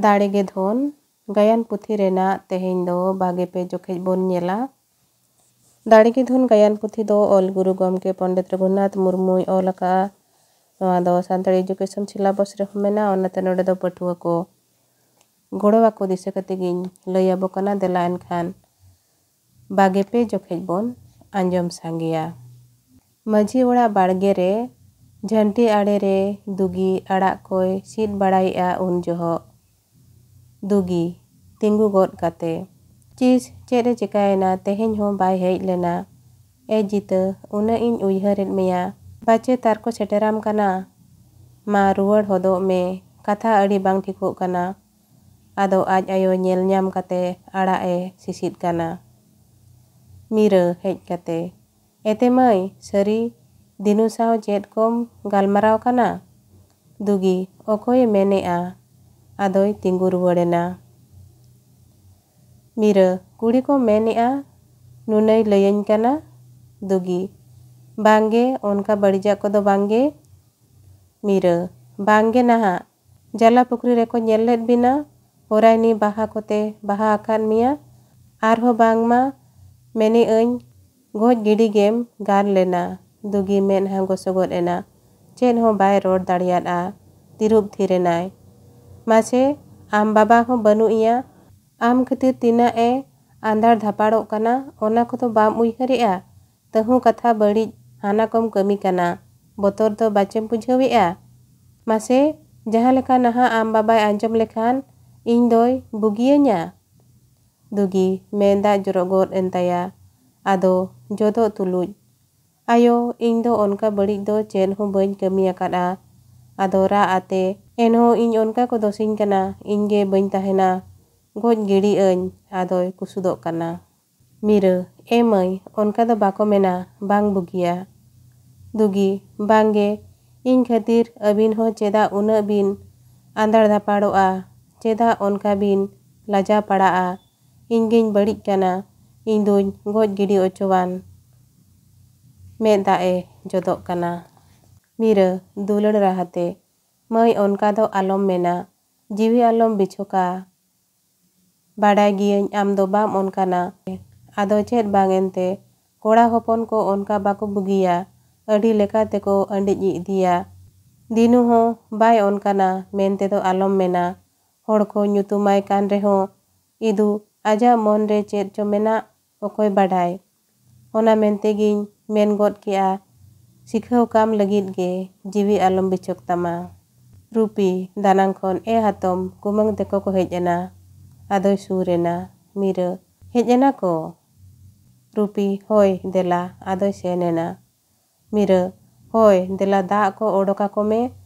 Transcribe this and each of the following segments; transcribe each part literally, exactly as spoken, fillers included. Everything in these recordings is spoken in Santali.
ᱫᱟᱲᱮ ᱜᱮ ᱫᱷᱚᱱ ᱜᱟᱭᱟᱱ ᱯᱩᱛᱷᱤ ᱨᱮᱱᱟᱜ ᱛᱮᱦᱮᱧ ᱫᱚ ᱵᱟᱜᱮ ᱯᱮ ᱡᱚᱠᱷᱮᱡ ᱵᱚᱱ ᱧᱮᱞᱟ᱾ ᱫᱟᱲᱮ ᱜᱮ ᱫᱷᱚᱱ ᱜᱟᱭᱟᱱ ᱯᱩᱛᱷᱤ ᱫᱚ ᱚᱞ ᱜᱩᱨᱩ ᱜᱚᱢᱠᱮ ᱯᱚᱱᱰᱤᱛ ᱨᱚᱜᱷᱩᱱᱟᱛᱷ ᱢᱩᱨᱢᱩᱭ ᱚᱞ ᱟᱠᱟᱫᱼᱟ᱾ ᱱᱚᱣᱟ ᱫᱚ ᱥᱟᱱᱛᱟᱲᱤ education syllabus ᱨᱮᱦᱚᱸ ᱢᱮᱱᱟᱜᱼᱟ, ᱚᱱᱟᱛᱮ ᱱᱚᱰᱮ ᱫᱚ ᱯᱟᱹᱴᱷᱩᱣᱟᱹ ᱠᱚ ᱜᱚᱲᱚ ᱟᱠᱚ ᱫᱤᱥᱟᱹ ᱠᱟᱛᱮ ᱜᱤᱧ ᱞᱟᱹᱭ ᱟᱵᱚ ᱠᱟᱱᱟ᱾ ᱫᱮᱞᱟ ᱮᱱᱠᱷᱟᱱ ᱵᱟᱜᱮ ᱯᱮ ᱡᱚᱠᱷᱮᱡ ᱵᱚᱱ ᱟᱸᱡᱚᱢ ᱥᱟᱸᱜᱮᱭᱟ᱾ ᱢᱟᱹᱡᱷᱤ ᱚᱲᱟᱜ ᱵᱟᱲᱜᱮ ᱨᱮ ᱡᱷᱟᱹᱱᱴᱤ ᱟᱲᱮ ᱨᱮ ᱫᱩᱜᱤ ᱟᱲᱟᱜ ᱠᱚᱭ ᱥᱤᱫ ᱵᱟᱲᱟᱭᱮᱫᱼᱟ ᱩᱱ ᱡᱚᱦᱚᱜ᱾ ᱫᱩᱜᱤ, ᱛᱤᱸᱜᱩ ᱜᱚᱫ ᱠᱟᱛᱮ, ᱪᱤᱥ, ᱪᱮᱫ ᱮ ᱪᱮᱠᱟᱭᱮᱱᱟ? ᱛᱮᱦᱮᱧ ᱦᱚᱸ ᱵᱟᱭ ᱦᱮᱡ ᱞᱮᱱᱟ᱾ ᱮ ᱡᱤᱛᱟᱹ, ᱩᱱᱟᱹᱜ ᱤᱧ ᱩᱭᱦᱟᱹᱨᱮᱫ ᱢᱮᱭᱟ᱾ ᱯᱟᱪᱮ ᱛᱟᱨᱠᱚ ᱥᱮᱴᱮᱨᱟᱢ ᱠᱟᱱᱟ? ᱢᱟ ᱨᱩᱣᱟᱹᱲ ᱦᱚᱫᱚᱜ ᱢᱮ, ᱠᱟᱛᱷᱟ ᱟᱹᱰᱤ ᱵᱟᱝ ᱴᱷᱤᱠᱚᱜ ᱠᱟᱱᱟ᱾ ᱟᱫᱚ ᱟᱡ ᱟᱭᱳ ᱧᱮᱞ ᱧᱟᱢ ᱠᱟᱛᱮ ᱟᱲᱟᱜ ᱮ ᱥᱤᱥᱤᱫ ᱠᱟᱱᱟ᱾ ᱢᱤᱨᱟᱹ ᱦᱮᱡ ᱠᱟᱛᱮ, ᱮᱛᱮ ᱢᱟᱹᱭ, ᱥᱟᱹᱨᱤ ᱫᱤᱱᱩ ᱥᱟᱶ ᱪᱮᱫ ᱠᱚᱢ ᱜᱟᱞᱢᱟᱨᱟᱣ ᱠᱟᱱᱟ? ᱫᱩᱜᱤ, ᱚᱠᱚᱭᱮ ᱢᱮᱱᱮᱜᱼᱟ? ᱟᱫᱚᱭ ᱛᱤᱸᱜᱩ ᱨᱩᱣᱟᱹᱲᱮᱱᱟ᱾ ᱢᱤᱨᱟᱹ, ᱠᱩᱲᱤ ᱠᱚ ᱢᱮᱱᱮᱜᱼᱟ, ᱱᱩᱱᱟᱹᱭ ᱞᱟᱹᱭᱟᱹᱧ ᱠᱟᱱᱟ᱾ ᱫᱩᱜᱤ, ᱵᱟᱝᱜᱮ, ᱚᱱᱠᱟ ᱵᱟᱹᱲᱤᱡᱟᱜ ᱠᱚᱫᱚ ᱵᱟᱝᱜᱮ᱾ ᱢᱤᱨᱟᱹ, ᱵᱟᱝᱜᱮ ᱱᱟᱦᱟᱜ, ᱡᱟᱞᱟ ᱯᱩᱠᱷᱨᱤ ᱨᱮᱠᱚ ᱧᱮᱞ ᱞᱮᱫ ᱵᱤᱱᱟ, ᱯᱚᱨᱟᱭᱱᱤ ᱵᱟᱦᱟ ᱠᱚᱛᱮ ᱵᱟᱦᱟ ᱟᱠᱟᱫ ᱢᱮᱭᱟ, ᱟᱨᱦᱚᱸ ᱵᱟᱝᱢᱟ ᱢᱮᱱᱮᱜ ᱟᱹᱧ ᱜᱚᱡ ᱜᱤᱰᱤ ᱜᱮᱢ ᱜᱟᱨ ᱞᱮᱱᱟ᱾ ᱫᱩᱜᱤ ᱢᱮᱫᱦᱟ ᱜᱚᱥᱚ ᱜᱚᱫ ᱮᱱᱟ, ᱪᱮᱫ ᱦᱚᱸ ᱵᱟᱭ ᱨᱚᱲ ᱫᱟᱲᱮᱭᱟᱫᱼᱟ, ᱛᱤᱨᱩᱯ ᱛᱷᱤᱨ ᱮᱱᱟᱭ᱾ ᱢᱟᱥᱮ, ᱟᱢ ᱵᱟᱵᱟ ᱦᱚᱸ ᱵᱟᱹᱱᱩᱜ ᱮᱭᱟ, ᱟᱢ ᱠᱷᱟᱹᱛᱤᱨ ᱛᱤᱱᱟᱹᱜ ᱮ ᱟᱸᱫᱷᱟᱲ ᱫᱷᱟᱯᱟᱲᱚᱜ ᱠᱟᱱᱟ, ᱚᱱᱟ ᱠᱚᱫᱚ ᱵᱟᱢ ᱩᱭᱦᱟᱹᱨᱮᱜᱼᱟ? ᱛᱟᱹᱦᱩ ᱠᱟᱛᱷᱟ ᱵᱟᱹᱲᱤᱡ ᱦᱟᱱᱟ ᱠᱚᱢ ᱠᱟᱹᱢᱤ ᱠᱟᱱᱟ, ᱵᱚᱛᱚᱨ ᱫᱚ ᱵᱟᱪᱮᱢ ᱵᱩᱡᱷᱟᱹᱣᱮᱜᱼᱟ? ᱢᱟᱥᱮ, ᱡᱟᱦᱟᱸ ᱞᱮᱠᱟ ᱱᱟᱦᱟᱜ ᱟᱢ ᱵᱟᱵᱟᱭ ᱟᱸᱡᱚᱢ ᱞᱮᱠᱷᱟᱱ ᱤᱧ ᱫᱚᱭ ᱵᱩᱜᱤᱭᱟᱹᱧᱟ᱾ ᱫᱩᱜᱤ ᱢᱮᱫ ᱫᱟᱜ ᱡᱚᱨᱚ ᱜᱚᱫ ᱮᱱ ᱛᱟᱭᱟ᱾ ᱟᱫᱚ ᱡᱚᱫᱚᱜ ᱛᱩᱞᱩᱡ, ᱟᱭᱳ, ᱤᱧ ᱫᱚ ᱚᱱᱠᱟ ᱵᱟᱹᱲᱤᱡ ᱫᱚ ᱪᱮᱫ ᱦᱚᱸ ᱵᱟᱹᱧ ᱠᱟᱹᱢᱤ ᱟᱠᱟᱫᱼᱟ᱾ ᱟᱫᱚ ᱨᱟᱜ ᱟᱛᱮ, ᱮᱱᱦᱚᱸ ᱤᱧ ᱚᱱᱠᱟ ᱠᱚ ᱫᱚᱥᱤᱧ ᱠᱟᱱᱟ, ᱤᱧ ᱜᱮ ᱵᱟᱹᱧ ᱛᱟᱦᱮᱱᱟ, ᱜᱚᱡ ᱜᱤᱰᱤ ᱟᱹᱧ᱾ ᱟᱫᱚᱭ ᱠᱩᱥᱩᱫᱚᱜ ᱠᱟᱱᱟ᱾ ᱢᱤᱨᱟᱹ, ᱮ ᱢᱟᱹᱭ, ᱚᱱᱠᱟ ᱫᱚ ᱵᱟᱠᱚ ᱢᱮᱱᱟ, ᱵᱟᱝ ᱵᱩᱜᱤᱭᱟ᱾ ᱫᱩᱜᱤ, ᱵᱟᱝᱜᱮ, ᱤᱧ ᱠᱷᱟᱹᱛᱤᱨ ᱟᱹᱵᱤᱱ ᱦᱚᱸ ᱪᱮᱫᱟᱜ ᱩᱱᱟᱹᱜ ᱵᱤᱱ ᱟᱸᱫᱟᱲ ᱫᱷᱟᱯᱟᱲᱚᱜᱼᱟ? ᱪᱮᱫᱟᱜ ᱚᱱᱠᱟ ᱵᱤᱱ ᱞᱟᱡᱟ ᱯᱟᱲᱟᱜᱼᱟ? ᱤᱧ ᱜᱤᱧ ᱵᱟᱹᱲᱤᱡ ᱠᱟᱱᱟ, ᱤᱧ ᱫᱩᱧ ᱜᱚᱡ ᱜᱤᱰᱤ ᱚᱪᱚᱣᱟᱱ᱾ ᱢᱮᱫ ᱫᱟᱜ ᱮ ᱡᱚᱫᱚᱜ ᱠᱟᱱᱟ᱾ ᱢᱤᱨᱟᱹ, ᱫᱩᱞᱟᱹᱲ ᱨᱟᱦᱟᱛᱮ, ᱢᱟᱹᱭ, ᱚᱱᱠᱟ ᱫᱚ ᱟᱞᱚᱢ ᱢᱮᱱᱟ᱾ ᱡᱤᱣᱤ ᱟᱞᱚᱢ ᱵᱤᱪᱷᱚᱠᱟ᱾ ᱵᱟᱰᱟᱭ ᱜᱤᱭᱟᱹᱧ ᱟᱢ ᱫᱚ ᱵᱟᱢ ᱚᱱᱠᱟᱱᱟ᱾ ᱟᱫᱚ ᱪᱮᱫ ᱵᱟᱝ ᱮᱱᱛᱮ, ᱠᱚᱲᱟ ᱦᱚᱯᱚᱱ ᱠᱚ ᱚᱱᱠᱟ ᱵᱟᱠᱚ ᱵᱩᱜᱤᱭᱟ᱾ ᱟᱹᱰᱤ ᱞᱮᱠᱟ ᱛᱮᱠᱚ ᱟᱹᱰᱤᱡ ᱤᱫᱤᱭᱟ᱾ ᱫᱤᱱᱩ ᱦᱚᱸ ᱵᱟᱭ ᱚᱱᱠᱟᱱᱟ ᱢᱮᱱᱛᱮ ᱫᱚ ᱟᱞᱚᱢ ᱢᱮᱱᱟ᱾ ᱦᱚᱲ ᱠᱚ ᱧᱩᱛᱩᱢᱟᱭ ᱠᱟᱱ ᱨᱮᱦᱚᱸ ᱤᱫᱩ ᱟᱡᱟᱜ ᱢᱚᱱ ᱨᱮ ᱪᱮᱫ ᱪᱚ ᱢᱮᱱᱟᱜ, ᱚᱠᱚᱭ ᱵᱟᱰᱟᱭ᱾ ᱚᱱᱟ ᱢᱮᱱᱛᱮ ᱜᱤᱧ ᱢᱮᱱ ᱜᱚᱫ ᱠᱮᱜᱼᱟ, ᱥᱤᱠᱷᱟᱹᱣ ᱠᱟᱢ ᱞᱟᱹᱜᱤᱫ ᱜᱮ ᱡᱤᱣᱤ ᱟᱞᱚᱢ ᱵᱤᱪᱷᱚᱠ ᱛᱟᱢᱟ᱾ ᱨᱩᱯᱤ ᱫᱟᱱᱟᱝ ᱠᱷᱚᱱ ᱮ ᱦᱟᱛᱚᱢ ᱠᱩᱢᱟᱹᱝ ᱛᱮᱠᱚ ᱠᱚ ᱦᱮᱡ ᱮᱱᱟ᱾ ᱟᱫᱚᱭ ᱥᱩᱨ ᱮᱱᱟ᱾ ᱢᱤᱨᱟᱹ, ᱦᱮᱡ ᱮᱱᱟ ᱠᱚ? ᱨᱩᱯᱤ, ᱦᱳᱭ ᱫᱮᱞᱟ᱾ ᱟᱫᱚᱭ ᱥᱮᱱ ᱮᱱᱟ᱾ ᱢᱤᱨᱟᱹ, ᱦᱳᱭ ᱫᱮᱞᱟ ᱫᱟᱜ ᱠᱚ ᱚᱰᱚᱠ ᱟᱠᱚ ᱢᱮ,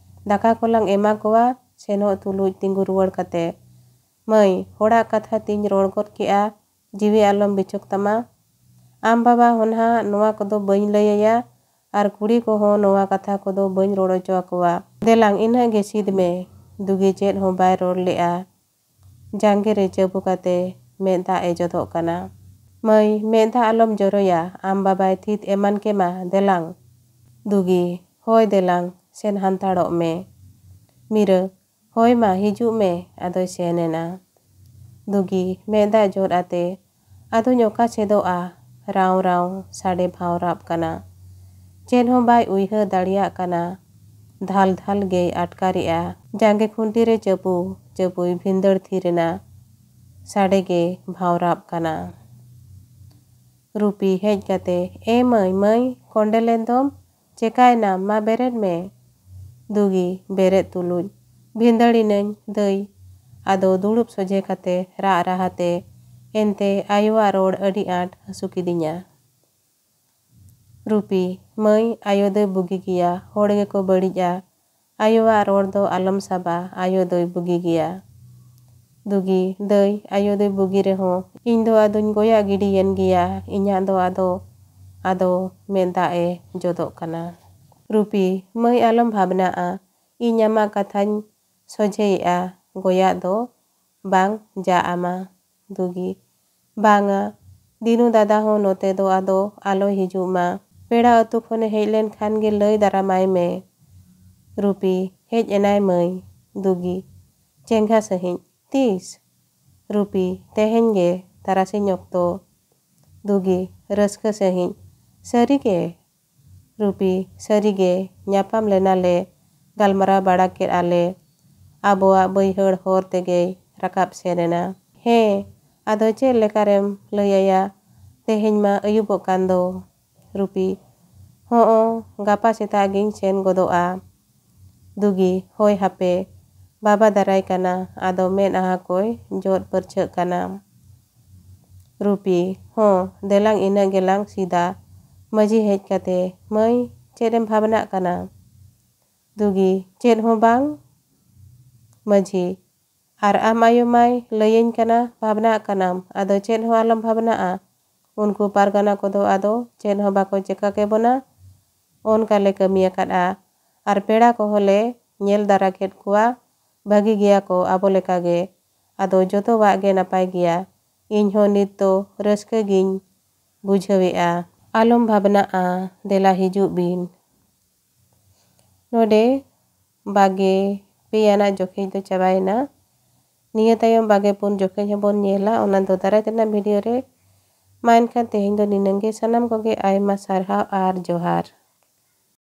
ᱫᱟᱠᱟ ᱠᱚᱞᱟᱝ ᱮᱢᱟ ᱠᱚᱣᱟ᱾ ᱥᱮᱱᱚᱜ ᱛᱩᱞᱩᱡ ᱛᱤᱸᱜᱩ ᱨᱩᱣᱟᱹᱲ ᱠᱟᱛᱮ, ᱢᱟᱹᱭ, ᱦᱚᱲᱟᱜ ᱠᱟᱛᱷᱟ ᱛᱤᱧ ᱨᱚᱲ ᱜᱚᱫ ᱠᱮᱜᱼᱟ, ᱡᱤᱣᱤ ᱟᱞᱚᱢ ᱵᱤᱪᱷᱚᱠ ᱛᱟᱢᱟ᱾ ᱟᱢ ᱵᱟᱵᱟ ᱦᱚᱸ ᱱᱟᱦᱟᱜ ᱱᱚᱣᱟ ᱠᱚᱫᱚ ᱵᱟᱹᱧ ᱞᱟᱹᱭ ᱟᱭᱟ, ᱟᱨ ᱠᱩᱲᱤ ᱠᱚᱦᱚᱸ ᱱᱚᱣᱟ ᱠᱟᱛᱷᱟ ᱠᱚᱫᱚ ᱵᱟᱹᱧ ᱨᱚᱲ ᱦᱚᱪᱚ ᱟᱠᱚᱣᱟ᱾ ᱫᱮᱞᱟᱝ ᱤᱱᱟᱹᱜ ᱜᱮ ᱥᱤᱫ ᱢᱮ᱾ ᱫᱩᱜᱤ ᱪᱮᱫ ᱦᱚᱸ ᱵᱟᱭ ᱨᱚᱲ ᱞᱮᱜᱼᱟ᱾ ᱡᱟᱸᱜᱮ ᱨᱮ ᱪᱟᱹᱵᱩ ᱠᱟᱛᱮ ᱢᱮᱫ ᱫᱟᱜ ᱮ ᱡᱚᱫᱚᱜ ᱠᱟᱱᱟ᱾ ᱢᱟᱹᱭ, ᱢᱮᱫ ᱫᱟᱜ ᱟᱞᱚᱢ ᱡᱚᱨᱚᱭᱟ, ᱟᱢ ᱵᱟᱵᱟᱭ ᱛᱷᱤᱛ ᱮᱢᱟᱱ ᱠᱮᱢᱟ, ᱫᱮᱞᱟᱝ᱾ ᱫᱩᱜᱤ, ᱦᱳᱭ ᱫᱮᱞᱟᱝ, ᱥᱮᱱ ᱦᱟᱱᱛᱟᱲᱚᱜ ᱢᱮ᱾ ᱢᱤᱨᱟᱹ, ᱦᱳᱭ ᱢᱟ, ᱦᱤᱡᱩᱜ ᱢᱮ᱾ ᱟᱫᱚᱭ ᱥᱮᱱ ᱮᱱᱟ᱾ ᱫᱩᱜᱤ, ᱢᱮᱫ ᱫᱟᱜ ᱡᱚᱨ ᱟᱛᱮ, ᱟᱫᱚᱧ ᱚᱠᱟ ᱪᱮᱫᱚᱜᱼᱟ? ᱨᱟᱣ ᱨᱟᱣ ᱥᱟᱰᱮ ᱵᱷᱟᱶᱨᱟᱵ ᱠᱟᱱᱟ᱾ ᱪᱮᱫ ᱦᱚᱸ ᱵᱟᱭ ᱩᱭᱦᱟᱹᱨ ᱫᱟᱲᱮᱭᱟᱜ ᱠᱟᱱᱟ᱾ ᱫᱷᱟᱞ ᱫᱷᱟᱞ ᱜᱮᱭ ᱟᱴᱠᱟᱨᱮᱜᱼᱟ᱾ ᱡᱟᱸᱜᱮ ᱠᱷᱩᱱᱴᱤ ᱨᱮ ᱪᱟᱹᱯᱩ ᱪᱟᱹᱯᱩᱭ ᱵᱷᱤᱸᱫᱟᱹᱲ ᱛᱷᱤᱨ ᱮᱱᱟ᱾ ᱥᱟᱰᱮ ᱜᱮ ᱵᱷᱟᱶᱨᱟᱵ ᱠᱟᱱᱟ᱾ ᱨᱩᱯᱤ ᱦᱮᱡ ᱠᱟᱛᱮ, ᱮ ᱢᱟᱹᱭ, ᱢᱟᱹᱭ, ᱠᱚᱸᱰᱮᱞ ᱮᱱ ᱫᱚᱢ? ᱪᱮᱠᱟᱭᱮᱱᱟᱢ? ᱢᱟ ᱵᱮᱨᱮᱫ ᱢᱮ᱾ ᱫᱩᱜᱤ ᱵᱮᱨᱮᱫ ᱛᱩᱞᱩᱡ, ᱵᱷᱤᱸᱫᱟᱹᱲᱤᱱᱟᱹᱧ ᱫᱟᱹᱭ᱾ ᱟᱫᱚ ᱫᱩᱲᱩᱵ ᱥᱚᱡᱷᱮ ᱠᱟᱛᱮ ᱨᱟᱜ ᱨᱟᱦᱟᱛᱮ, ᱮᱱᱛᱮ ᱟᱭᱳᱣᱟᱜ ᱨᱚᱲ ᱟᱹᱰᱤ ᱟᱸᱴ ᱦᱟᱹᱥᱩ ᱠᱤᱫᱤᱧᱟ᱾ ᱨᱩᱯᱤ, ᱢᱟᱹᱭ, ᱟᱭᱳ ᱫᱚᱭ ᱵᱩᱜᱤ ᱜᱮᱭᱟ, ᱦᱚᱲ ᱜᱮᱠᱚ ᱵᱟᱹᱲᱤᱡᱼᱟ᱾ ᱟᱭᱳᱣᱟᱜ ᱨᱚᱲ ᱫᱚ ᱟᱞᱚᱢ ᱥᱟᱵᱟ, ᱟᱭᱳ ᱫᱚᱭ ᱵᱩᱜᱤ ᱜᱮᱭᱟ᱾ ᱫᱩᱜᱤ, ᱫᱟᱹᱭ, ᱟᱭᱳ ᱫᱚᱭ ᱵᱩᱜᱤ ᱨᱮᱦᱚᱸ, ᱤᱧ ᱫᱚ ᱟᱫᱚᱧ ᱜᱚᱭᱟᱜ ᱜᱤᱰᱤᱭᱮᱱ ᱜᱮᱭᱟ, ᱤᱧᱟᱜ ᱫᱚ ᱟᱫᱚ, ᱟᱫᱚ ᱢᱮᱫ ᱫᱟᱜ ᱮ ᱡᱚᱫᱚᱜ ᱠᱟᱱᱟ᱾ ᱨᱩᱯᱤ, ᱢᱟᱹᱭ, ᱟᱞᱚᱢ ᱵᱷᱟᱵᱽᱱᱟᱜᱼᱟ, ᱤᱧ ᱟᱢᱟᱜ ᱠᱟᱛᱷᱟᱧ ᱥᱚᱡᱷᱮᱭᱮᱜᱼᱟ, ᱜᱚᱭᱟᱜ ᱫᱚ ᱵᱟᱝ ᱡᱟ ᱟᱢᱟ᱾ ᱫᱩᱜᱤ, ᱵᱟᱝᱟ, ᱫᱤᱱᱩ ᱫᱟᱫᱟ ᱦᱚᱸ ᱱᱚᱛᱮ ᱫᱚ ᱟᱫᱚ ᱟᱞᱚᱭ ᱦᱤᱡᱩᱜ ᱢᱟ᱾ ᱯᱮᱲᱟ ᱟᱹᱛᱩ ᱠᱷᱚᱱᱮ ᱦᱮᱡ ᱞᱮᱱ ᱠᱷᱟᱱ ᱜᱮ ᱞᱟᱹᱭ ᱫᱟᱨᱟᱢᱟᱭ ᱢᱮ᱾ ᱨᱩᱯᱤ, ᱦᱮᱡ ᱮᱱᱟᱭ ᱢᱟᱹᱭ᱾ ᱫᱩᱜᱤ, ᱪᱮᱸᱜᱷᱟ ᱥᱟᱺᱦᱤᱡ, ᱛᱤᱥ? ᱨᱩᱯᱤ, ᱛᱮᱦᱮᱧ ᱜᱮ, ᱛᱟᱨᱟᱥᱤᱧ ᱚᱠᱛᱚ᱾ ᱫᱩᱜᱤ, ᱨᱟᱹᱥᱠᱟᱹ ᱥᱟᱺᱦᱤᱡ, ᱥᱟᱹᱨᱤ ᱜᱮ? ᱨᱩᱯᱤ, ᱥᱟᱹᱨᱤ ᱜᱮ, ᱧᱟᱯᱟᱢ ᱞᱮᱱᱟ ᱞᱮ, ᱜᱟᱞᱢᱟᱨᱟᱣ ᱵᱟᱲᱟ ᱠᱮᱫᱼᱟ ᱞᱮ᱾ ᱟᱵᱚᱣᱟᱜ ᱵᱟᱹᱭᱦᱟᱹᱲ ᱦᱚᱨ ᱛᱮᱜᱮᱭ ᱨᱟᱠᱟᱵ ᱥᱮᱱ ᱮᱱᱟ᱾ ᱦᱮᱸ, ᱟᱫᱚ ᱪᱮᱫ ᱞᱮᱠᱟᱨᱮᱢ ᱞᱟᱹᱭ ᱟᱭᱟ? ᱛᱮᱦᱮᱧ ᱢᱟ ᱟᱹᱭᱩᱵᱚᱜ ᱠᱟᱱ ᱫᱚ᱾ ᱨᱩᱯᱤ, ᱦᱚᱸ, ᱜᱟᱯᱟ ᱥᱮᱛᱟᱜ ᱜᱤᱧ ᱥᱮᱱ ᱜᱚᱫᱚᱜᱼᱟ᱾ ᱫᱩᱜᱤ, ᱦᱳᱭ ᱦᱟᱯᱮ, ᱵᱟᱵᱟ ᱫᱟᱨᱟᱭ ᱠᱟᱱᱟ, ᱟᱫᱚ ᱢᱮᱫ ᱟᱦᱟ ᱠᱚᱭ ᱡᱚᱫ ᱯᱟᱹᱨᱪᱷᱟᱹᱜ ᱠᱟᱱᱟ᱾ ᱨᱩᱯᱤ, ᱦᱚᱸ, ᱫᱮᱞᱟᱝ ᱤᱱᱟᱹᱜ ᱜᱮᱞᱟᱝ ᱥᱤᱫᱟ᱾ ᱢᱟᱹᱡᱷᱤ ᱦᱮᱡ ᱠᱟᱛᱮ, ᱢᱟᱹᱭ, ᱪᱮᱫ ᱮᱢ ᱵᱷᱟᱵᱽᱱᱟᱜ ᱠᱟᱱᱟ? ᱫᱩᱜᱤ, ᱪᱮᱫ ᱦᱚᱸ ᱵᱟᱝ᱾ ᱢᱟᱹᱡᱷᱤ, ᱟᱨ ᱟᱢ ᱟᱭᱳ ᱢᱟᱭ ᱞᱟᱹᱭᱟᱹᱧ ᱠᱟᱱᱟ, ᱵᱷᱟᱵᱽᱱᱟᱜ ᱠᱟᱱᱟᱢ, ᱟᱫᱚ ᱪᱮᱫ ᱦᱚᱸ ᱟᱞᱚᱢ ᱵᱷᱟᱵᱽᱱᱟᱜᱼᱟ᱾ ᱩᱱᱠᱩ ᱯᱟᱨᱜᱟᱱᱟ ᱠᱚᱫᱚ ᱟᱫᱚ ᱪᱮᱫ ᱦᱚᱸ ᱵᱟᱠᱚ ᱪᱮᱠᱟ ᱠᱮᱵᱚᱱᱟ᱾ ᱚᱱᱠᱟ ᱞᱮ ᱠᱟᱹᱢᱤ ᱟᱠᱟᱫᱼᱟ᱾ ᱟᱨ ᱯᱮᱲᱟ ᱠᱚᱦᱚᱸ ᱞᱮ ᱧᱮᱞ ᱫᱟᱨᱟ ᱠᱮᱫ ᱠᱚᱣᱟ᱾ ᱵᱷᱟᱹᱜᱤ ᱜᱮᱭᱟ ᱠᱚ ᱟᱵᱚ ᱞᱮᱠᱟ ᱜᱮ᱾ ᱟᱫᱚ ᱡᱚᱛᱚᱣᱟᱜ ᱜᱮ ᱱᱟᱯᱟᱭ ᱜᱮᱭᱟ᱾ ᱤᱧ ᱦᱚᱸ ᱱᱤᱛ ᱫᱚ ᱨᱟᱹᱥᱠᱟᱹ ᱜᱤᱧ ᱵᱩᱡᱷᱟᱹᱣᱮᱫᱼᱟ᱾ ᱟᱞᱚᱢ ᱵᱷᱟᱵᱽᱱᱟᱜᱼᱟ, ᱫᱮᱞᱟ ᱦᱤᱡᱩᱜ ᱵᱤᱱ᱾ ᱱᱚᱰᱮ ᱵᱟᱜᱮ ᱯᱮ ᱟᱱᱟᱜ ᱡᱚᱠᱷᱮᱡ ᱫᱚ ᱪᱟᱵᱟᱭᱮᱱᱟ᱾ ᱱᱤᱭᱟᱹ ᱛᱟᱭᱚᱢ ᱵᱟᱜᱮ ᱯᱩᱱ ᱡᱚᱠᱷᱮᱡ ᱦᱚᱸᱵᱚᱱ ᱧᱮᱞᱟ, ᱚᱱᱟ ᱫᱚ ᱫᱟᱨᱟᱭ ᱛᱮᱱᱟᱜ ᱵᱷᱤᱰᱤᱭᱳ ᱨᱮ᱾ ᱢᱟ ᱮᱱᱠᱷᱟᱱ ᱛᱮᱦᱮᱧ ᱫᱚ ᱱᱤᱱᱟᱹᱝ ᱜᱮ᱾ ᱥᱟᱱᱟᱢ ᱠᱚᱜᱮ ᱟᱭᱢᱟ ᱥᱟᱨᱦᱟᱣ ᱟᱨ ᱡᱚᱦᱟᱨ᱾